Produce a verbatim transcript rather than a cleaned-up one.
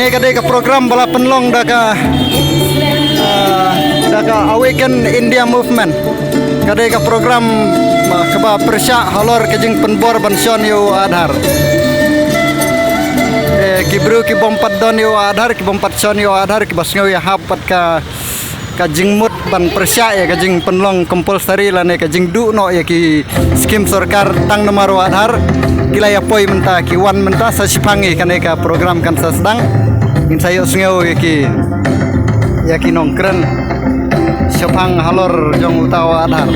Ka dei ka program ba la pynlong da ka, ah, da ka Awaken India Movement. Ka dei ka program, ah, kaba pyrshah halor ka jingpynbor ban shon ïa u Aadhaar. Eh, ki briew ki bym pat don ïa u Aadhaar, ki bym pat shon ïa u Aadhaar, kiba sngew ïahap bad ka, ka jingmut ban pyrshah ïa ka jingpynlong compulsory lane ka jingduh noh ïa ki skim sorkar tang namar u Aadhaar, ki la ïa poi mynta, ki wan mynta. Sa shiphang ïa kane ka program kan sa sdang. Ngin sa ïohsngew ïa ki, ïa ki nongkren shaphang halor jong uta u Aadhaar.